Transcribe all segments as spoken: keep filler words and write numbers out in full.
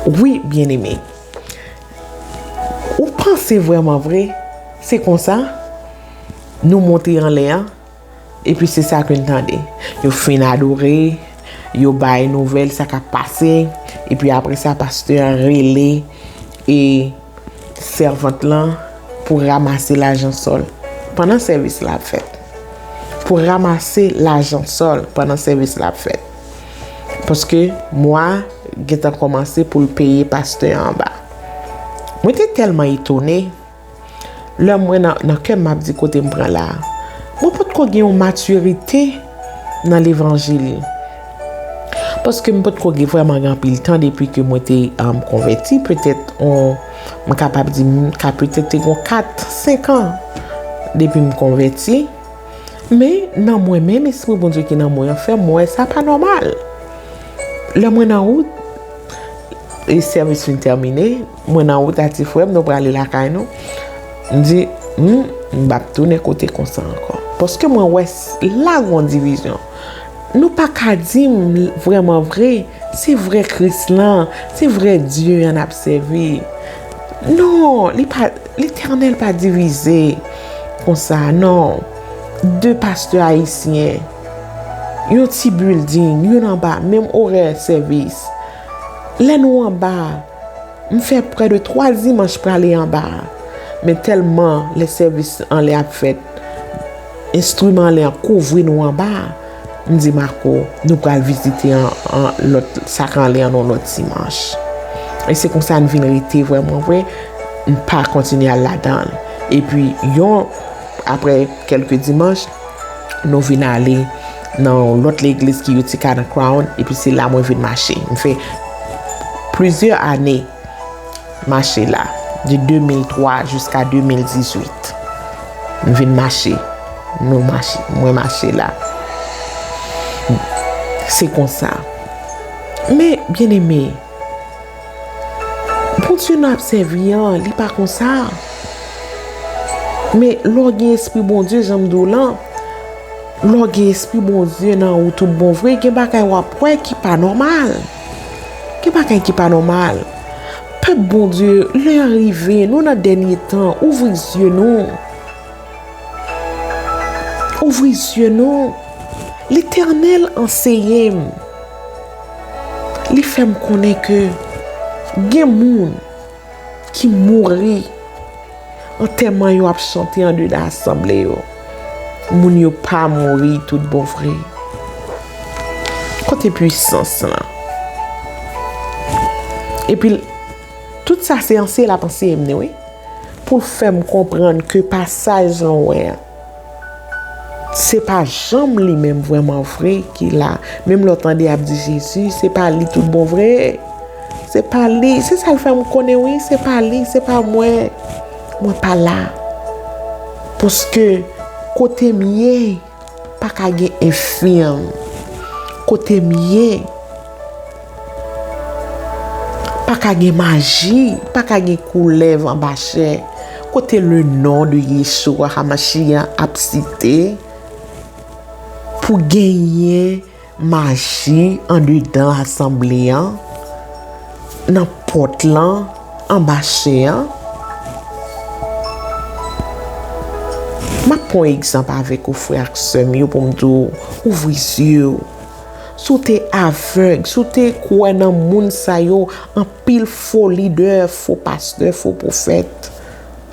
Wi, byeneme. Ou panse vrèman vre, se konsa nou monte anlè a, epi se sa ke n tande. Yo fin adore, yo bay nouvèl sa k ap pase, epi apre sa, pastè a rele e sèvant lan pou ranmase lajan sòl pandan sèvis la ap fèt. Pou ranmase lajan sòl pandan sèvis la ap fèt. Paske mwa gentan kòmanse pou l peye pastè a anba. Mwen te tèlman etone, lè mwen nan, nan kè m, m ap di kote m pran la a. Mwen potko gen yon matirite nan levanjil. Paske m potko gen vrèman gen anpil tan depi ke mwen te, um, konvèti, petèt on, mwen kapab di m ka petèt te gen kat, senk an depi m konvèti. Men nan mwen menm, Espri Bondye ki nan mwen an fè m wè sa pa nòmal. Lè mwen nan wout, e sèvis fin tèmine, mwen nan wout a ti frè m, nou prale lakay nou. M di, hmm, m p ap tounen kote konsa ankò. Paske mwen wè s-, la gon divizyon. Nou pa ka di m vrèman vre, se vrè Kris lan, se vrè Dye an n ap sèvi. Non, li pa, Letènèl pa divize konsa, non. De pastè ayisyen, yon ti bilding, youn anba, menm orè sèvis. Lè nou anba, m fè prè de twa dimanch prale anba a. Men tèlman lè sèvis anlè ap fèt, enstriman anlè an kouvri nou anba a, m di Marco, nou pral vizite an, an lòt, sa k anlè an yon lòt dimanch. E se konsa n vin rete vrèman vre, m pa kontinye al ladan l. Epi yon, apre kèlke dimanch, nou vin ale nan yon lòt legliz ki Utica nan Crown, epi se la mwen vin mache. M fè plizyè ane mache la, de de mil twa jiska de mil dizuit. M vin mache, nou mache, mwen mache la. Se konsa. Men, byeneme, Bondye n ap sèvi an, li pa konsa. Men lè w gen Espri Bondye, jan m di w lan, lè w gen Espri Bondye nan ou tout bon vre, gen bagay w ap wè ki pa nòmal. Gen bagay ki pa nòmal. Pèp Bondye, lè a rive, nou nan dènye tan, ouvri zye nou. Ouvri zye nou. Letènèl anseye m. Li fè m konnen ke gen moun ki mouri, antèman yo ap chante andedan asanble yo. Moun yo pa mouri tout bon vre. Kote pwisans lan? Epi, tout sa se anseye l ap anseye m, wi. Pou l fè m konprann ke pasaj lan w wè a, se pa janm li menm vrèman vre ki la. Menm lè w tande y ap di Jezi, se pa li tout bon vre. Se pa li. Se sa l fè m konnen, wi, se pa li, se pa mwen. Mwen pa la. Paske kote m ye, pa ka gen enfim. Kote m ye, pa ka gen maji, pa ka gen koulèv anba chè. Kote le non de Yeshua Hamashiach ap site pou genyen maji andedan asanble an, nan pòt lan, anba chè an. M ap pran yon egzanp avèk ou, frè ak sè m yo, pou m di w, ouvri zye w. Si w te avèg, si w te kwè nan moun sa yo, anpil fo lidè, fo pastè, fo pwofèt,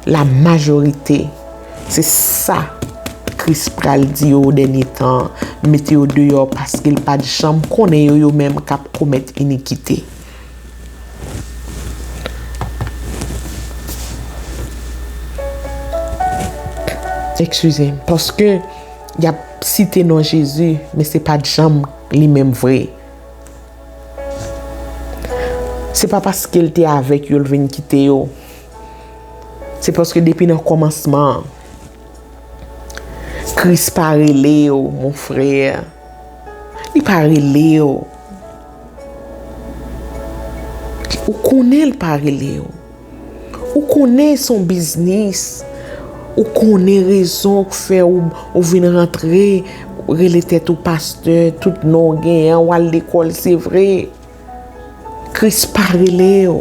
la majorite, se sa Kris pral di yo o dènye tan an, mete yo deyò, paske l pa t janm konnen yo, yo menm k ap komèt inikite. Eskize m, paske y ap site non Jezi, men se pa t janm li menm vre. Se pa paske l te avèk yo, l vin kite yo. Se paske depi nan kòmansman an, Kris pa rele yo, mon frè. Li pa rele yo. Ou konnen l pa rele yo. Ou konnen se yon biznis. Ou konnen rezon k fè ou, ou vin rantre, rele tèt ou pastè, tout non w genyen an, w al lekòl, se vre. Kris pa rele w.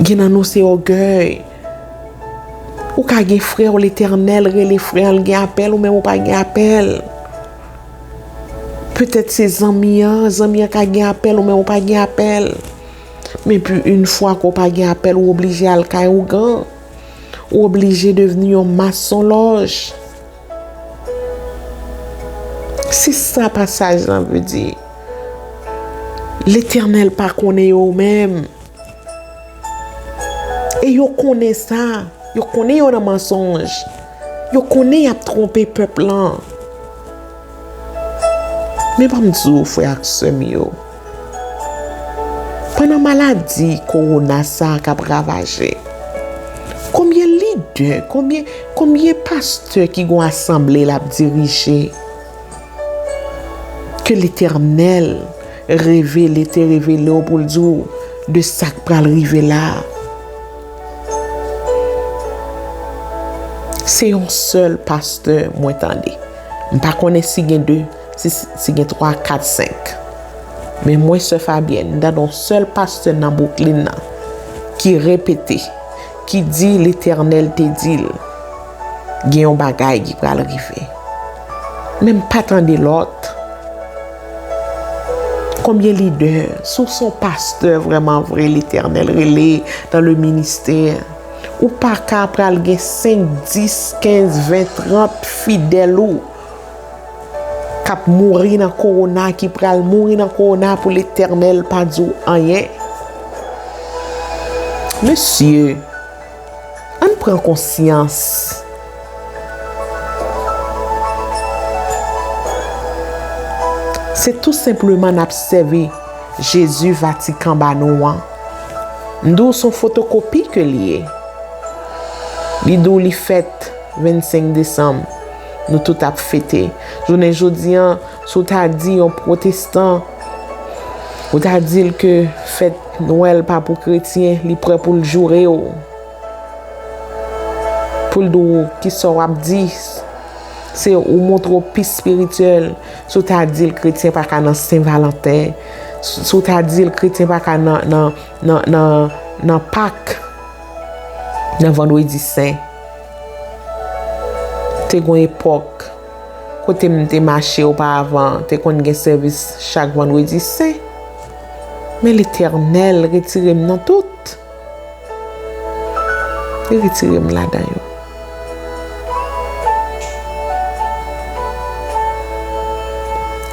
Gen nan nou se ògèy. Ou ka gen frè w Letènèl rele frè an, l gen apèl, ou menm ou pa gen apèl. Petèt se zanmi an, zanmi an ka gen apèl, ou menm ou pa gen apèl. Men pi yon fwa ke w pa gen apèl, ou oblije al kay ougan. Ou oblije devni yon masonlòj. Se sa pasaj lan vle di. Letènèl pa konnen yo menm. E yo konnen sa. Yo konnen yo nan mansonj. Yo konnen y ap twonpe pèp lan. Men ban m di w, frè ak sè m yo, pandan maladi kowona sa a k ap ravaje, konbyen lidè, konbyen, konbyen pastè ki gen yon asanble l ap dirije, ke Letènèl revele, te revele w pou l di w de sa k pral rive la a? Se yon sèl pastè mwen tande. M pa konnen si gen de, si, si gen twa, kat, senk. Men mwen, sè Fabyèn, m tande yon sèl pastè nan Brooklyn nan ki repete, ki di Letènèl te di l gen yon bagay ki pral rive. Men m pa tande lòt. Konbyen lidè, si w se yon pastè vrèman vre, Letènèl rele dans le ministère, ou pa ka pral gen senk, dis, kenz, ven, trant fidèl ou k ap mouri nan kowona, ki pral mouri nan kowona pou Letènèl pa di w anyen. Mesye, ann pran konsyans. Se tou senpleman n ap sèvi Jezi Vatikan ba nou an. M di w se yon fotokopi ke l ye. Li di w li fèt vennsenk desanm. Nou tout ap fete. Jounen jodi an, si w ta di yon pwotestan, ou ta di l ke fèt Nwèl pa pou kretyen, li prè pou l joure w. Pou l di w kisa w ap di. Se ou montre w pi espirityèl. Si w ta di l kretyen pa ka nan Sen Valanten, si w ta di l kretyen pa ka nan, nan, nan, nan, nan Pak, nan Vandredi Sen. Te gen yon epòk kote m te mache oparavan, te konn gen sèvis chak Vandredi Sen. Men Letènèl retire m nan tout. Li retire m ladan yo.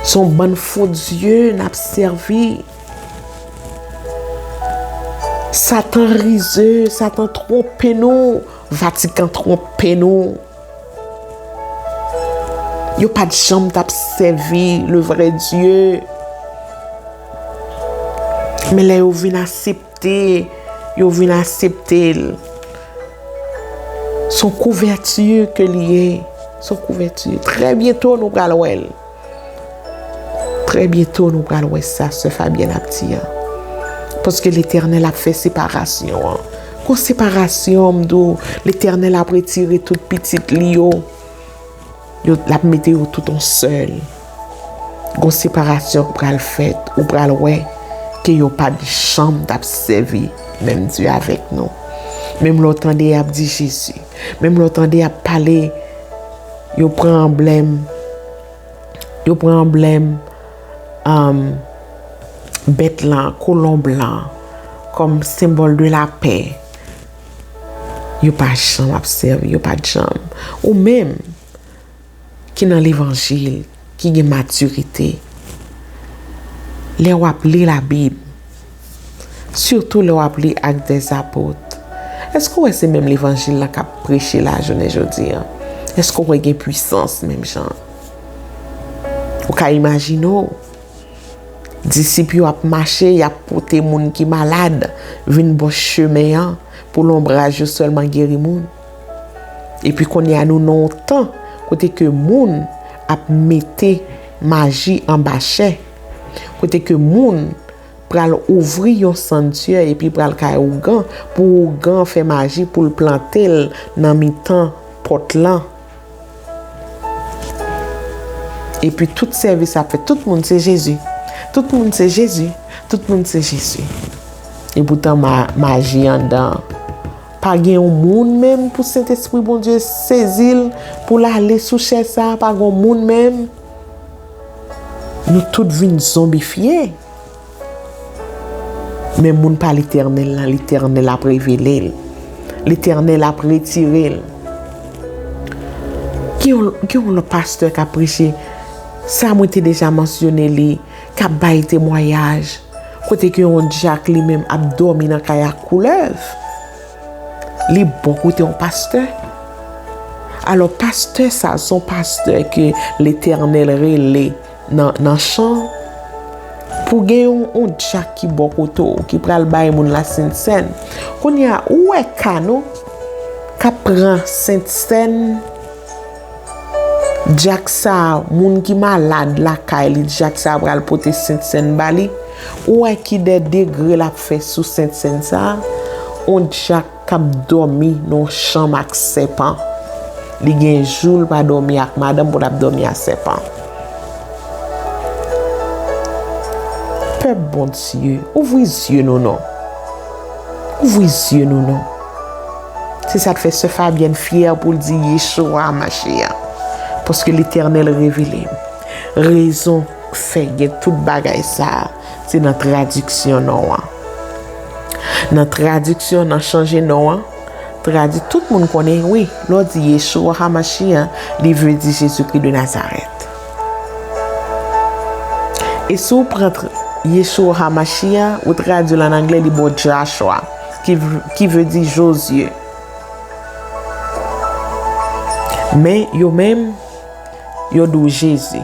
Se yon bann fo dye n ap sèvi. Satan rize, Satan twonpe nou, Vatikan twonpe nou. Yo pa t janm t ap sèvi le vrai Dieu. Men lè yo vin aksepte, yo vin aksepte l. Se yon kouvèti ke li ye. Se yon kouvèti. Trè byento, nou pral wè l. Trè byento, nou pral wè sa sè Fabyèn ap di an. Paske Letènèl ap fè separasyon an. Gon separasyon, m di w, Letènèl ap retire tout pitit li yo. Yo, l ap mete yo tout on sèl. Gon separasyon k pral fèt, ou pral wè ke yo pa t janm t ap sèvi menm Dye avèk nou. Menm lè w tande y ap di Jezi, menm lè w tande y ap pale, yo pran anblèm, yo pran anblèm, um, bèt lan, kolonb lan, kòm senbòl de lapè. Yo pa janm ap sèvi, yo pa t janm. Ou menm ki nan levanjil, ki gen matirite, lè w ap li Labib, sitou lè w ap li Actes des Apôtres, èske w wè se menm levanjil lan k ap preche la jounen jodi an? Èske w wè gen pwisans menm jan? Ou ka imajine w, disip yo ap mache, y ap pote moun ki malad vin bò chemen an pou lonbraj yo sèlman geri moun. Epi kounye a nou nan yon tan kote ke moun ap mete maji anba chè, kote ke moun pral ouvri yon santyè epi pral kay ougan pou ougan fè maji pou l plante l nan mitan pòt lan. Epi tout sèvis ap fèt. Tout moun se Jezi. Tout moun se Jezi. Tout moun se Jezi. Epoutan ma-, maji anndan an. Pa gen yon moun menm pou Sentespri Bondye sezi l, pou l ale sou chè sa a, pa gen yon moun menm. Nou tout vin zonbifye. Men moun pa Letènèl lan, Letènèl ap revele l. Letènèl ap retire l. Gen yon, gen yon lòt pastè k ap preche, sa mwen te deja mansyone li, k ap bay temwayaj, kote ke yon dyak li menm ap dòmi nan kay ak koulèv. Li bò kote yon pastè. Alò, pastè sa, se yon pastè ke Letènèl rele nan, nan chan. Pou gen yon, yon dyak ki bò kote w, ki pral bay moun la sentsèn. Kounye a, ou wè ka nou, k ap pran sentsèn, dyak sa, moun ki malad lakay li, dyak sa pral pote sentsèn ba li. Ou wè ki dè degre l ap fè sou sentsèn sa? On dyak k ap dòmi nan yon chanm ak sèpan. Li gen jou l pa dòmi ak madanm pou l ap dòmi ak sèpan. Pèp Bondye, ouvri zye nou non. Ouvri zye nou non. Se sa k fè sè Fabyèn fyè pou l di Yeshua Mashiach. Paske Letènèl revele m. Rezon k fè gen tout bagay sa a, se nan tradiksyon non an. Nan tradiksyon, nan chanje non an, tradui, tout moun konnen, wi, lè w di Yeshua Hamashiach, li vle di Jezikri de Nazarèt. E si w pran tr-, Yeshua Hamashiach, ou tradui l ann anglè, li ba w Joshua, ki v-, ki vle di Jozye. Men, yo menm, yo di w Jezi.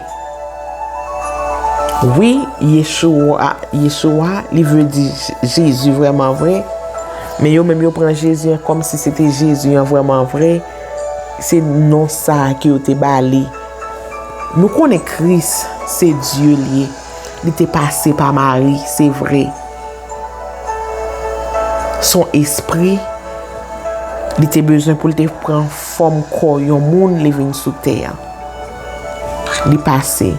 Wi, Yeshua, Yeshua, li vle di J-, Jezi vrèman vre. Men yo menm yo pran Jezi an kòmsi se te Jezi an vrèman vre. Se non sa a ke yo te ba li. Nou konnen Kris se Dye li ye. Li te pase pa Mari, se vre. Se yon espri, li te bezwen pou l te pran fòm kò yon moun, li vin sou tè a. Li pase.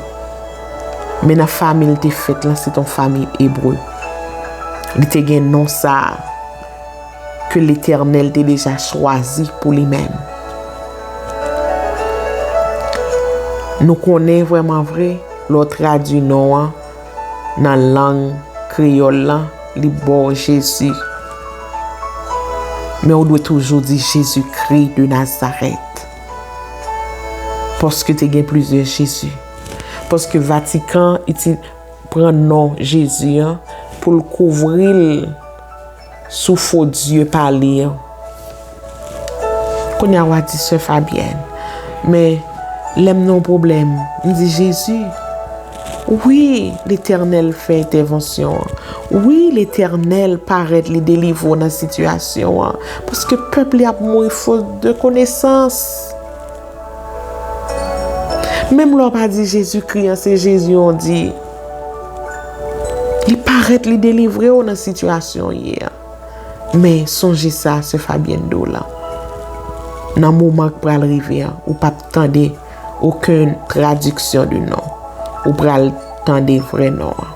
Men nan fanmi l te fèt lan, se t yon fanmi ebre. Li te gen non sa a ke Letènèl te deja chwazi pou li menm. Nou konnen vrèman vre, lè w tradui non an nan lang kreyòl lan, li ba w Jezi. Men ou dwe toujou di Jezikri de Nazarèt. Paske te gen plizyè Jezi. Paske Vatikan iti-, pran non Jezi an pou l kouvri l sou fo dye pa li an. Kounye a w a di, Sè Fabyèn, men lè m nan yon pwoblèm, m di Jezi. Wi, Letènèl fè entèvansyon an. Wi, Letènèl parèt, li delivre w nan sitiyasyon an. Paske pèp li ap mouri fot de konesans. Menm lè w pa di Jezikri an, se Jezi w di. Li parèt, li delivre w nan sitiyasyon w ye a. Men sonje sa, Sè Fabyèn di w lan. Nan moman k pral rive an, ou p ap tande okenn tradiksyon de non. Ou pral tande vrè non an.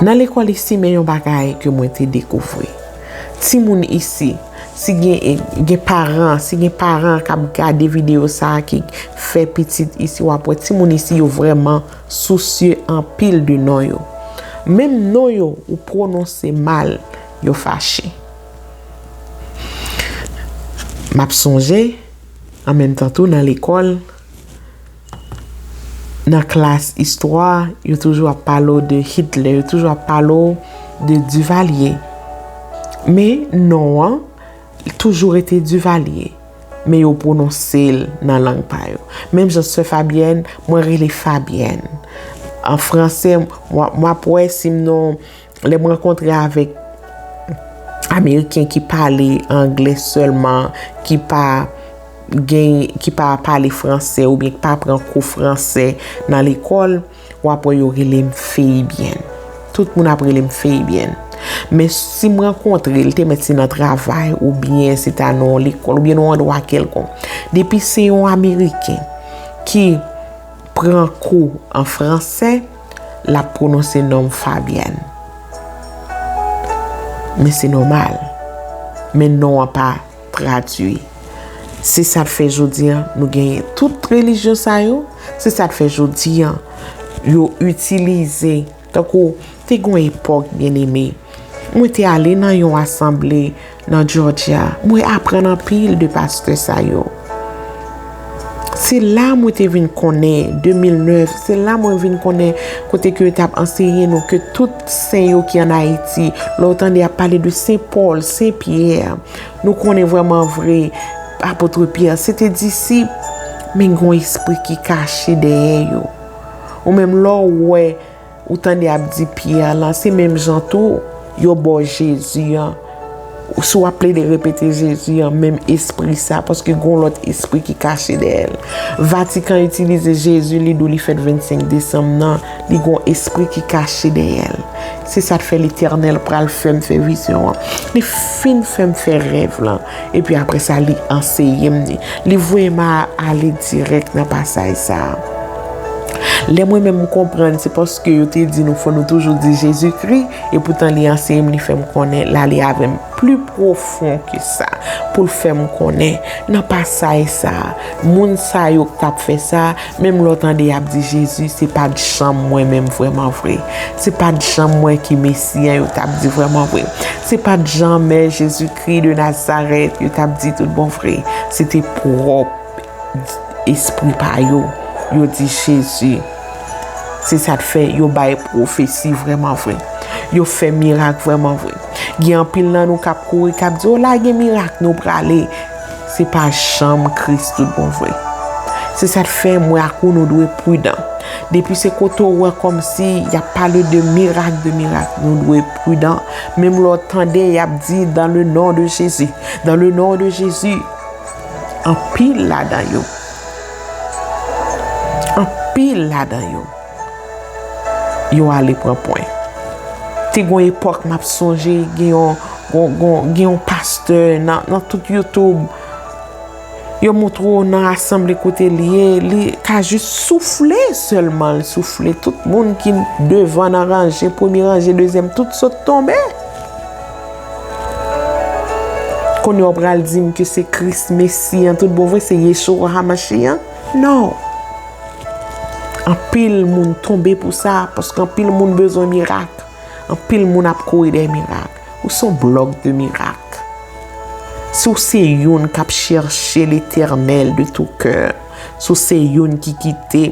Nan lekòl isi, men yon bagay ke mwen te dekouvri. Timoun isi, si gen, gen paran, si gen paran k ap gade videyo sa a ki fè pitit isi, w ap wè timoun isi yo vrèman sousye anpil de non yo. Menm non yo ou pwononse mal, yo fache. M ap sonje, an menm tan tou nan lekòl, nan klas istwa, yo toujou ap pale w de Hitler, yo toujou ap pale w de Duvalier. Men non an, li toujou rete Duvalier. Men yo pwononse l nan lang pa yo. Menm jan Sè Fabyèn, mwen rele Fabyèn. An fransè, m, m ap wè si m nan, lè m rankontre avèk Ameriken ki pale anglè sèlman, ki pa gen, ki pa pale fransè oubyen ki pa pran kou fransè nan lekòl, w ap wè yo rele m Feyibyen. Tout moun ap rele m Feyibyen. Men si m rankontre l, te mèt se nan travay oubyen se ta nan yon lekòl oubyen nan yon andwa kèlkonk. Depi se yon Ameriken ki pran kou an fransè, l ap pwononse non m Fabienne. Men se nòmal. Men non an pa tradui. Se sa k fè jodi a, nou genyen tout relijyon sa yo. Se sa k fè jodi a, yo itilize. Tankou, te gen yon epòk, byeneme, mwen te ale nan yon asanble nan Georgia. Mwen aprann anpil de pastè sa yo. Se la mwen te vin konnen, de mil nèf, se la mwen vin konnen kote ke yo t ap anseye nou ke tout sen yo ki ann Ayiti, lè w tande y ap pale de Sen Pòl, Sen Pyè, nou konnen vrèman vre, apot Pyè, se te disip, men gen yon espri ki kache dèyè yo. Ou menm lè w wè, ou tande y ap di Pyè lan, se menm jan tou, yo ba w Jezi an. Si w ap plede repete Jezi an, menm espri sa, paske gen yon lòt espri ki kache dèyè l. Vatikan itilize Jezi, li di w li fèt vennsenk desanm nan, li gen yon espri ki kache dèyè l. Se sa k fè Letènèl pral fè m fè vizyon an. Li fin fè m fè rèv lan. Epi apre sa, li anseye m li. Li voye m a-, ale dirèk nan pasaj sa a. Lè mwen menm m konprann, se paske yo te di nou fò nou toujou di Jezikri, epoutan li anseye m, li fè m konnen, l ale avè m pli pwofon ke sa, pou l fè m konnen, nan pasaj sa a, moun sa yo k t ap fè sa, menm lè w tande y ap di Jezi, se pa t janm mwen menm vrèman vre. Se pa t janm mwen ki Mesi an yo t ap di vrèman vre. Se pa t janm Jezikri de Nazarèt yo t ap di tout bon vre. Se te pwòp espri pa yo. Yo di Jezi. Se sa k fè yo bay pwofesi vrèman vre. Yo fè mirak vrèman vre. Gen anpil nan nou k ap kouri, k ap di, "O, la gen mirak, nou prale." Se pa janm Kris tout bon vre. Se sa k fè mwen ak ou nou dwe pridan. Depi se kote w wè kòmsi y ap pale de mirak, de mirak, nou dwe pridan. Menm lè w tande y ap di, "Dans le nom de Jésus, dans le nom de Jésus." Anpil ladan yo. Anpil ladan yo. Yo ale pran pwen. Te gon epòk m ap sonje, gen yon, gon, gon, gen yon pastè nan, nan tout YouTube. Yo montre w nan asanble kote l ye, li ka jis soufle sèlman, l soufle. Tout moun ki devan nan ranje, premye ranje, dezyèm, tout sot tonbe. Kounye a w pral di m ke se Kris Mesi an, tout bon vre, se Yeshua Hamashiach? Non. Anpil moun tonbe pou sa, paske anpil moun bezwen mirak. Anpil moun ap kouri dèyè mirak. Ou se yon blòk de mirak. Si w se youn k ap chèche Letènèl de tou kè, si w se youn ki kite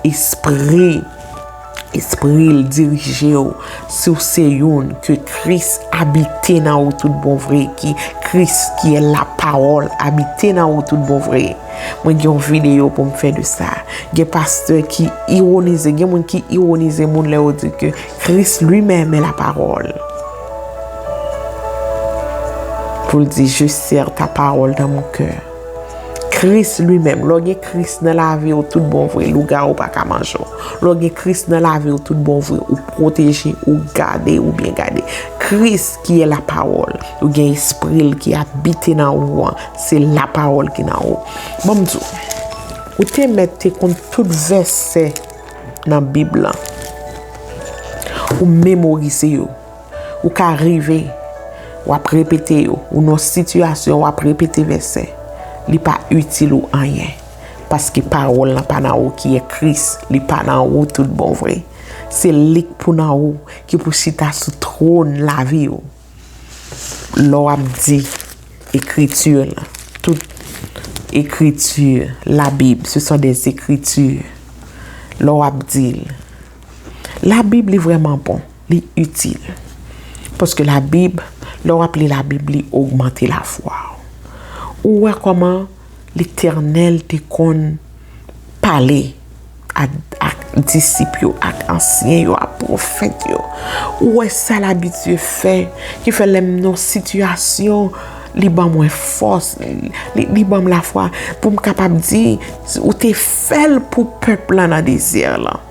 espri, espri l dirije w, si w se youn ke Kris abite nan ou tout bon vre, ki Kris ki est la parole abite nan ou tout bon vre. Mwen gen yon videyo pou m fè de sa. Gen pastè ki ironize, gen moun ki ironize moun lè yo di ke Christ lui-même est la parole. Pou l di, "Je serre ta parole dans mon cœur." Kris li menm, lè w gen Kris nan lavi w, tout bon vre, lougawou pa ka manje w. Lè w gen Kris nan lavi w, tout bon vre, ou pwoteje, ou gade, ou byen gade. Kris ki est la parole, ou gen espri l ki abite nan ou an, se la parole ki nan ou. Ban m di w, ou te mèt te konn tout vèsè nan Bib lan. Ou memorize yo. Ou ka rive, w ap repete yo. Ou nan yon sitiyasyon, w ap repete vèsè. Li pa itil ou anyen. Paske pawòl lan pa nan ou ki e Kris. Li pa nan ou tout bon vre. Se li k pou nan ou, ki pou chita sou twòn lavi w. Lè w ap di ekriti lan, tout ekriti, la Bible, ce sont des écritures. Lè w ap di l, la Bible li vrèman bon, li itil. Paske la Bible, lè w ap li la Bible, li ogmante lafwa w. Ou wè kòman Letènèl te konn pale ak, ak disip yo, ak ansyen yo, ak pwofèt yo. Ou wè sa l abitye fè, ki fè lè m nan sitiyasyon, li ban mwen fòs, li, li ban m lafwa pou m kapab di, ou te fè l pou pèp lan nan dezè lan.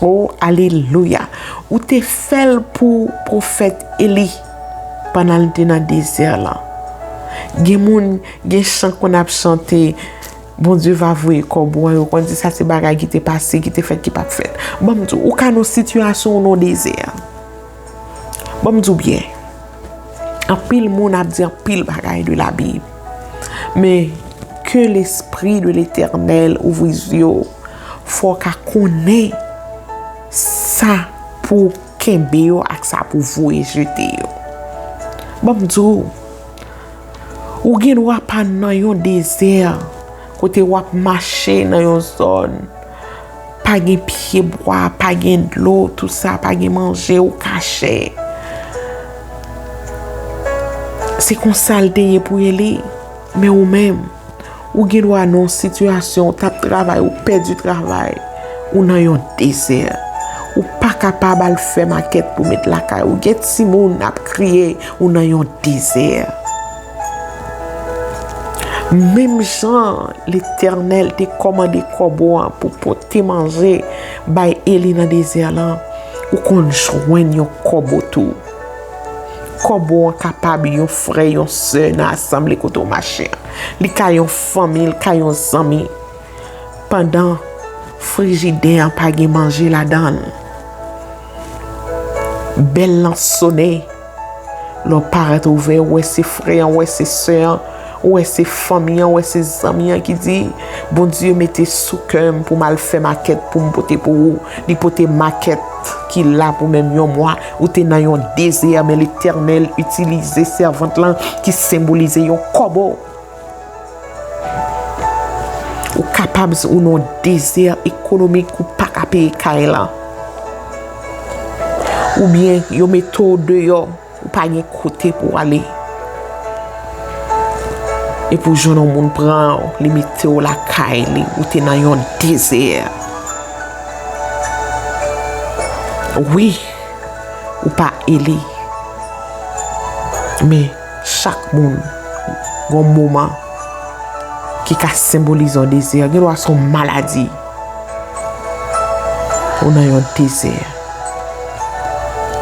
O, alelouya! Ou te fè l pou pwofèt Eli pandan l te nan dezè lan. Gen moun, gen chan konn ap chante, Bondye va voye kòbo a, yo konn di sa se bagay ki te pase, ki te fèt, ki pa t fèt. Ban m di w, ou ka nan sitiyasyon ou nan dezè. Ban m di w byen, anpil moun ap di anpil bagay de Labib. Men, ke Lespri de Letènèl ouvri zye w, fò w ka konnen sa pou kenbe yo ak sa pou voye jete yo. Ban m di w, ou gen dwa pa nan yon dezè, kote w ap mache nan yon zòn, pa gen pyebwa, pa gen dlo, tout sa, pa gen manje, ou kache. Se konsa l te ye pou Eli. Men ou menm, ou gen dwa nan yon sitiyasyon, ou t ap travay, ou pèdi travay, ou nan yon dezè. Ou pa kapab al fè makèt pou met lakay ou. Gen timoun ap kriye, ou nan yon dezè. Menm jan Letènèl te kòmande kòbo an pou pote manje bay Eli nan dezè lan, ou konn jwenn yon kòbo tou. Kòbo an kapab yon frè, yon sè nan asanble kote w mache an. Li ka yon fanmi, li ka yon zanmi. Pandan frijidè an pa gen manje ladan l, bèl lan sone. Lè w parèt ouvè, ou wè se frè an, ou wè se sè an, ou wè se fanmi an, ou wè se zanmi an ki di, Bondye mete sou kè m pou m al fè makèt pou m pote pou ou. Li pote makèt ki la pou menm yon mwa. Ou te nan yon dezè, men Letènèl itilize sèvant lan ki senbolize yon kòbo. Ou kapab ou nan yon dezè ekonomik, ou pa ka peye kay lan. Oubyen yo mete w deyò, ou pa gen kote pou w ale. Epi w jwenn yon moun pran w, li mete w lakay li, ou te nan yon dezè. Wi, ou pa Eli. Men, chak moun gen yon moman ki ka senbolize yon dezè. Gen dwa se yon maladi. Ou nan yon dezè.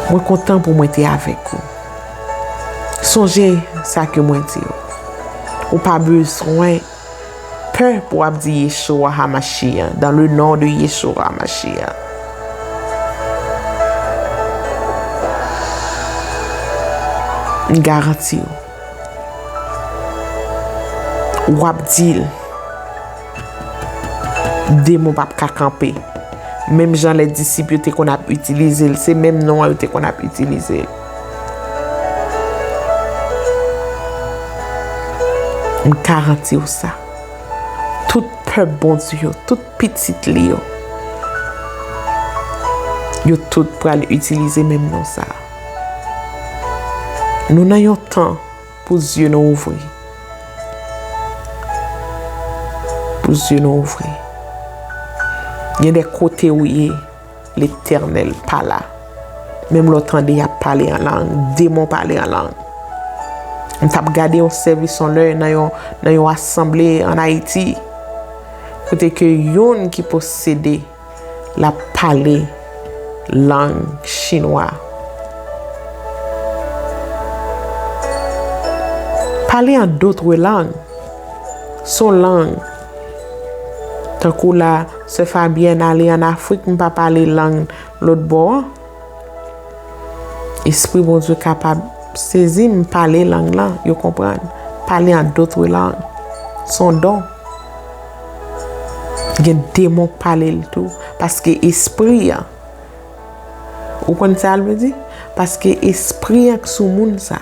Mwen kontan pou mwen te avèk ou. Sonje sa ke mwen di w. Ou pa bezwen pè pou w ap di Yeshua Hamashiach, dans le nom de Yeshua Hamashiach. M garanti w, w ap di l, demon p ap ka kanpe. Menm jan lè disip yo te konn ap itilize l, se menm non an yo te konn ap itilize l. M garanti w sa. Tout pèp Bondye yo, tout pitit li yo, yo tout pral itilize menm non sa a. Nou nan yon tan pou zye nou ouvri. Pou zye nou ouvri. Gen de kote ou ye, Letènèl pa la. Menm lè w tande y ap pale an lang, demon pale an lang. M t ap gade yon sèvis yon lè nan yon, nan yon asanble ann Ayiti, kote ke youn ki posede l ap pale lang chinwa. Pale an dotre lang. Se yon lang. Tankou la, sè Fabyèn ale ann Afrik, m pa pale lang lòt bò an. Espri Bondye kapab sezi m, pale lang lan, yo konprann. Pale an dotre lang. Se yon don. Gen demon k pale l tou. Paske espri an, ou konn sa l vle di? Paske espri an k sou moun sa,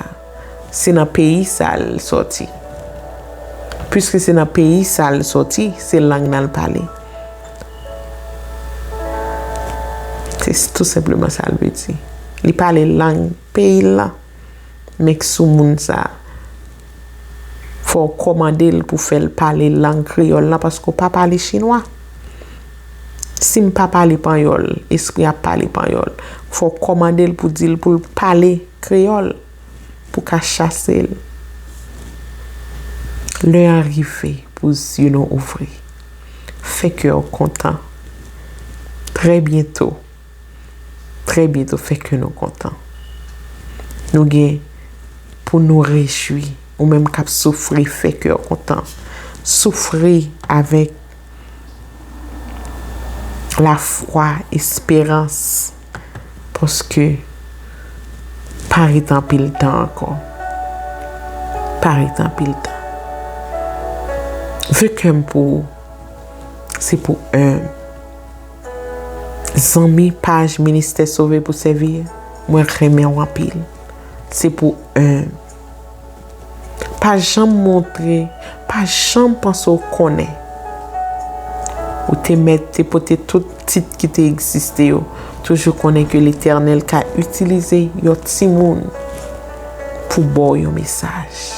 se nan peyi sa l sòti. Piske se nan peyi sa l sòti, se lang nan l pale. Se tou senpleman sa l vle di. Li pale lang peyi l lan. Men k sou moun sa, fò w kòmande l pou fè l pale lang kreyòl lan, paske w pa pale chinwa. Si m pa pale panyòl, espri a ap pale panyòl. Fò w kòmande l pou di l pou l pale kreyòl, pou ka chase l. Lè an rive pou zye nou ouvri. Fè kè w kontan. Trè byento. Trè byento, fè kè nou kontan. Nou gen pou nou rejwi. Ou menm k ap soufri, fè kè w kontan. Soufri avèk lafwa, esperans, paske pa ret anpil tan ankò. Pa ret anpil tan. Ve kè m pou ou, se pou enb. Zanmi paj Ministè Sove pou Sèvi, mwen renmen w anpil. Se pou enb. Pa janm montre, pa janm panse w konnen. Ou te mèt te pote tout tit ki te egziste yo. Toujou konnen ke Letènèl ka itilize yon timoun pou ba w yon mesaj.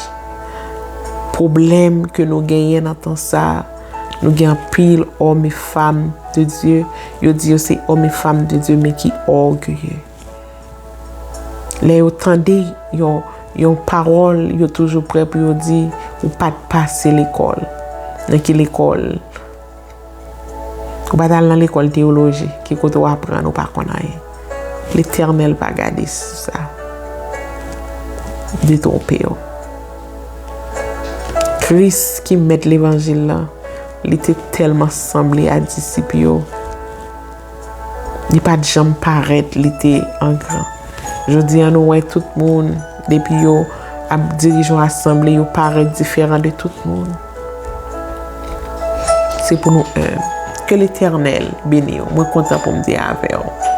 Pwoblèm ke nou genyen nan tan sa a, nou gen anpil òm e fanm de Dye, yo di yo se òm e fanm de Dye, men ki ògeye. Lè yo tande yon, yon pawòl, yo toujou prè pou yo di, ou pa t pase lekòl. Nan ki lekòl? Ou pa t al nan lekòl teyoloji, ki kote w aprann ou pa konn anyen. Letènèl pa gade sou sa. Detwonpe w. Kris ki mèt levanjil la, li te tèlman sanble a disip yo. Li pa t janm parèt, li te an gran. Jodi a, nou wè tout moun, depi yo ap dirije yon asanble, yo parèt diferan de tout moun. Se pou nou enb. Ke Letènèl beni w. Mwen kontan pou m te avè w.